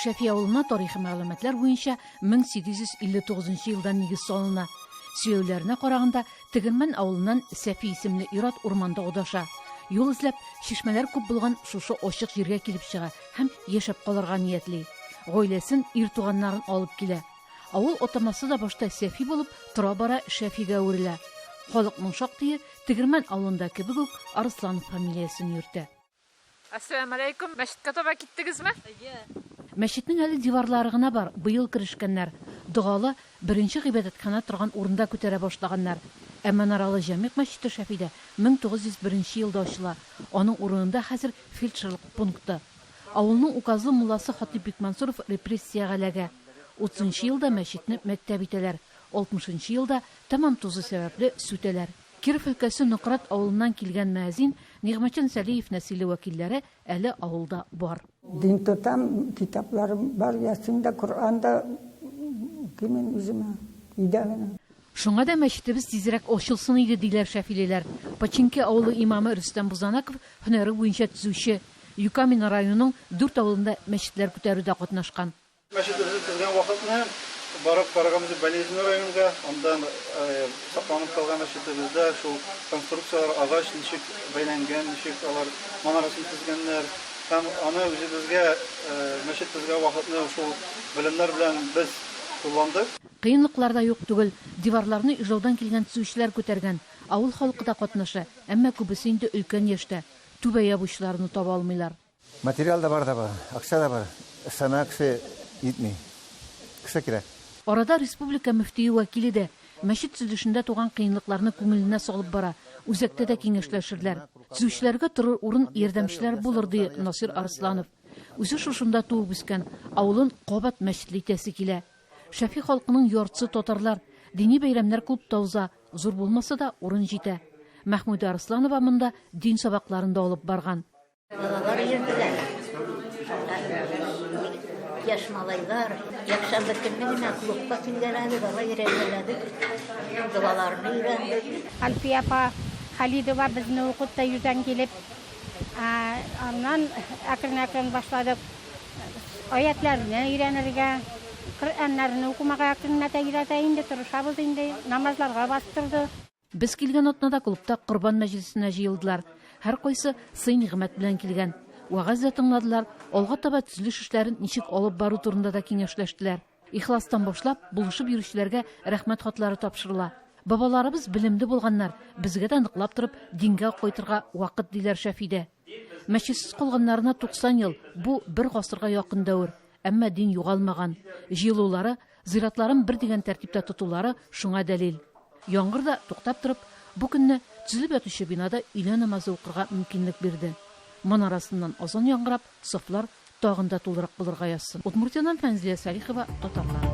Шәфи авылына тарихи мәгълүматлар буенча 1859 елда нигез салына. Сөйләүләренә караганда, Тегермән авылыннан Сәфи исемле ир-ат урманда адаша. Юл эзләп, чишмәләр күп булган шушы ачык җиргә килеп чыга һәм яшәп калырга ниятли. Гаиләсен, ир туганнарын алып килә. Авыл атамасы да башта Сәфи булып, тора-бара Шәфигә әверелә. Халыкның шактые Тегермән авылында кебек үк Арысланов фамилиясен йөртә. Әссәламәләйкүм, мәчеткә таба киттегезме? Әйе. Мәчетнең әле диварлары гына бар, быел керешкәннәр. Догалы, беренче гыйбадәтханә торган урында күтәрә башлаганнар. Ә манаралы Җәмигъ мәчете Шәфидә 1901 елда ачыла, аның урынында хәзер фельдшерлык пункты. Авылның указлы мулласы Хатыйп Бикмансуров репрессиягә эләгә. Утызынчы елда мәчетне мәктәп итәләр, алтмышынчы елда, тәмам тузу сәбәпле, сүтәләр. Киров өлкәсе Нократ авылыннан килгән мөәзин Нигъмәтҗан Сәлиев нәселе вәкилләре әле авылда бар. Дин тотам, китапларым бар, Ясин да, Коръән дә укыйм мин үземә, өйдә генә. Шуңа да мәчетебез тизрәк ачылсын иде, диләр шәфилеләр. Починки авылы имамы Рөстәм Бузанаков һөнәре буенча төзүче. Юкамино районының дүрт авылында мәчетләр күтәрүдә катнашкан. Мәчетебезне төзегән вакытны барып караган идек Болезненный районга. Андан сакланып калган мәчетебездә шул конструкцияләр, агач ничек бәйләнгән, ничек алар манарасын төзегәннәр. Һәм аны үзебезгә мәчет төзегән вакытны шул белемнәр белән без кулландык. Кыенлыклар да юк түгел. Диварларны Ижаудан килгән төзүчеләр күтәргән. Авыл халкы да катнаша, әмма күбесе инде өлкән яшьтә. Түбә ябучыларны таба алмыйлар. Материал да бар да бар, акча да бар, эшләмәгә кеше җитми. Кеше кирәк. Арада республика мөфтие вәкиле дә мәчет төзелешендә туган кыенлыкларны күңеленә салып бара, үзәктә дә киңәшләшерләр. Төзүчеләргә торыр урын, ярдәмчеләр булыр, ди Насыйр Арсланов. Үзе шушында туып үскән, авылын кабат мәчетле итәсе килә. Шәфи халкының яртысы татарлар. Дини бәйрәмнәр клубта уза, зур булмаса да, урын җитә. Мәхмүдә Арсланова монда дин сабакларын да алып барган. Балалар йөрделәр. Яшь малайлар якшәмбе көнне генә клубка килгәләде, бала өйрәнгәләдек, догаларны өйрәндек. Әлфия апа Халидова безне укытты йөздән килеп. Аннан әкрен-әкрен башладык аятьләрне өйрәнергә, Коръәннәрне укымага әкренләтә өйрәтә инде, тырышабыз инде, намазларга бастырды. Без килгән атнада клубта корбан мәҗлесенә җыелдылар. Һәркайсы сый-нигъмәт белән килгән. Вәгазь дә тыңладылар, алга таба төзелеш эшләрен ничек алып бару турында да киңәшләштеләр. Ихластан башлап, булышып йөрүчеләргә рәхмәт хатлары тапшырыла. Бабаларыбыз белемле булганнар, безгә дә ныклап торып дингә кайтырга вакыт, диләр Шәфидә. Мәчетсез калганнарына 90 ел, бу бер гасырга якын дәвер. Әмма дин югалмаган. Җыелулары, зиратларын бер дигән тәртиптә тотулары шуңа дәлил. Яңгыр да туктап торып, бу көнне төзелеп ятучы бинада өйлә намазы укырга мөмкинлек бирде. Манарасыннан азан яңгырап, сафлар тагын да тулырак булырга язсын. Удмуртияннан Фәнзилә Салихова, Татарлар.